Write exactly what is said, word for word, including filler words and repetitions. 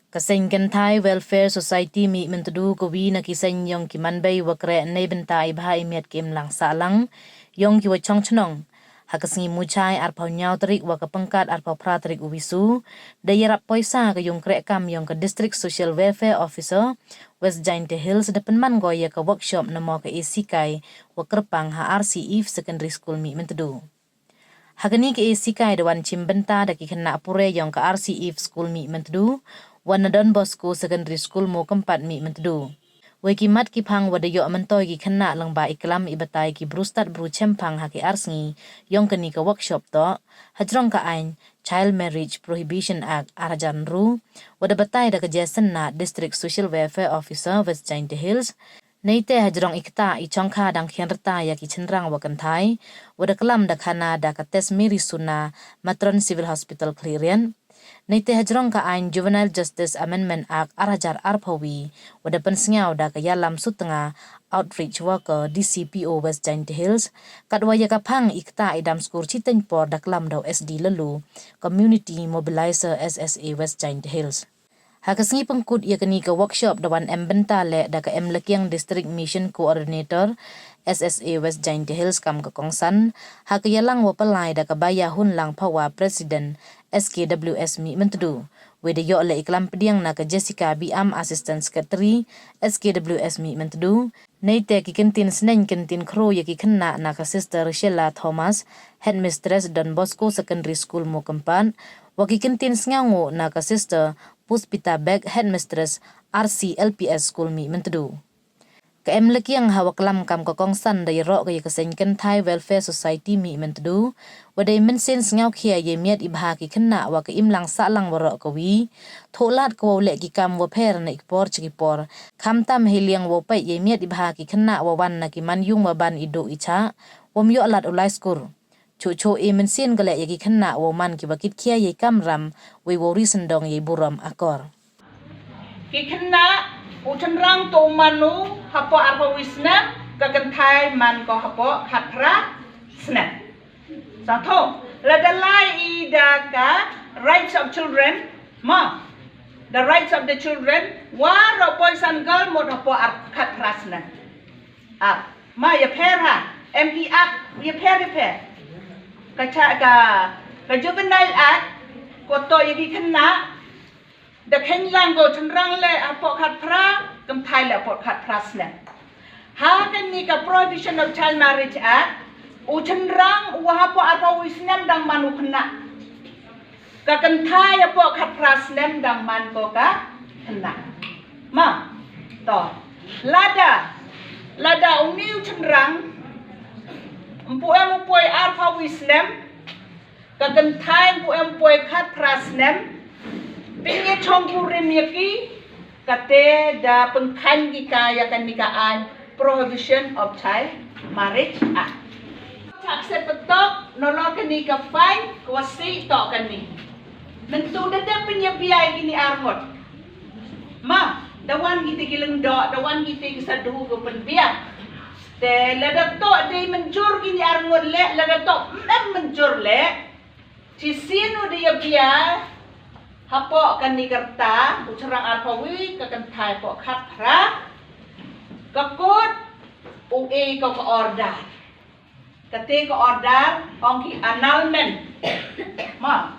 Ka seng kynthai Welfare Society Mihmyntdu ka wi na ki seng yong ki manbei wa kreh neibynta i bha i miat ki imlang sahlang yong ki wa chong chnong. Ha ka sngi Muchai arphaw ynñiaw tarik wa ka Pynkat arphaw phra tarik u Wisu, da yarap poisa ka yung kreh kam yong ka District Social Welfare Officer, West Jaintia Hills, da pynman ko ya ka workshop namo ka esikai wa kyrpang ha R C Eve Secondary School Mihmyntdu. Ha kani ka esikai da wan chimbynta da ki khynnah pure yong ka R C Eve School Mihmyntdu, wa na Don Bosco Secondary School Mokympat Mihmyntdu. Wei ki mat ki phang wa da yoh myntoi ki khynnah lyngba i klam i batai ki bru stad bru chemphang ha ki ar sngi yong kani ka workshop toh, hajrong ka aiñ Child Marriage Prohibition Act ar hajar ynru, wa da batai da ka Jason Nath, District Social Welfare Officer, West Jaintia Hills. Neite hajrong i kata i chongkha dang khian rta ya ki chynrang wa kynthai, wa da klam da khana da ka Tesmeri Suna, Matron Civil Hospital Khliehriat. Neite hajrong ka aiñ Juvenile Justice Amendment Act ar hajar arphaw wi, wa da pynsngew da ka Yalam Sutnga, Outreach Worker, D C P O West Jaintia Hills, katwa ya ka phang i kata i dam skur chiteng por da klam da u S D Lalu, Community Mobilizer, S S A West Jaintia Hills. Ha ka sngi pynkut ya kani ka workshop da wan em bynta leh da ka Emlakiang District Mission Coordinator, S S A West Jaintia Hills kam ka kongsan, ha ka yalang wa pynlai da ka Baiahunlang Phawa, President, S K W S Mihmyntdu. Wei da yoh leh i klam pdiang na ka Jessica Biam, Assistant Secretary, S K W S Mihmyntdu. Neite ki kyntien sneng kyntien khroo ya ki khynnah na ka Sister Sheila Thomas, Headmistress Don Bosco Secondary School Mokympat, wa ki kyntien sngewnguh na ka Sister Puspita Beg, Headmistress R C L P S School Mihmyntdu. Ka Emlakiang ha wa klam kam ka kongsan da yaroh ka ya ka seng kynthai Welfare Society Mihmyntdu, wa da i mynsien sngewkhia ya i miat i bha ki khynnah wa ka imlang sahlang waroh kawi, thoh lad ka wow leh ki kam wa pher na i por cha ki por, khamtam hei liang wow peit ya i miat i bha ki khynnah wa wan na ki manyung wa ban i duh i chah, wym yoh lad u lai skur. Chuh chuh i mynsien ka leh ya ki khynnah wow man ki wa kitkhia ya i kamram, wei wow ri syndong ya i burom akor. Ki khynnah, u chynrang toh u man u hapoh arphaw wi snem, ka kynthai man ko hapoh khatphra snem. Sa thoh, lada lai i da ka Rights of Children, ma, the Rights of the Children, waroh boys and girl mut hapoh ar khatphra snem. Ar, ma, ya pher ha, em ki Act ya pher ya pher. Ka cha ka, ka Juvenile Act, ko toh ya ki khynnah, da khein lang ko chynrang leh hapoh khatphra, kynthai leh hapoh khatphra snem. Ha kani ka Prohibition of Child Marriage Act, u chynrang u wa hapoh arphaw wi snem dang man u khynnah. Ka kynthai hapoh khatphra snem dang man ko ka khynnah. Ma, toh. Lada, lada uni u chynrang, ym pu em u poi arphaw wi snem, ka kynthai ym pu em u poi khatphra snem, pynïachong kurim ya ki, kate da pynkheiñ ki ka ya kani ka aiñ Prohibition of Child Marriage Act. Chak se patok, nolo kani ka fine, ka wa sih toh kani. Myntu da dep pynïabiai kini ar ngut. Ma, da wan kite ki lyngdoh, da wan kite ki sadhu ko pynbiang. Te lada toh dei mynjur kini ar ngut leh, lada toh ym em mynjur leh, chisien u dei ya biai, hapoh kani ka rta, u chynrang arphaw wi, ka kynthai hapoh khatphra, ka court u e ko ka order. Kate ka order, ong ki annulment. Ma,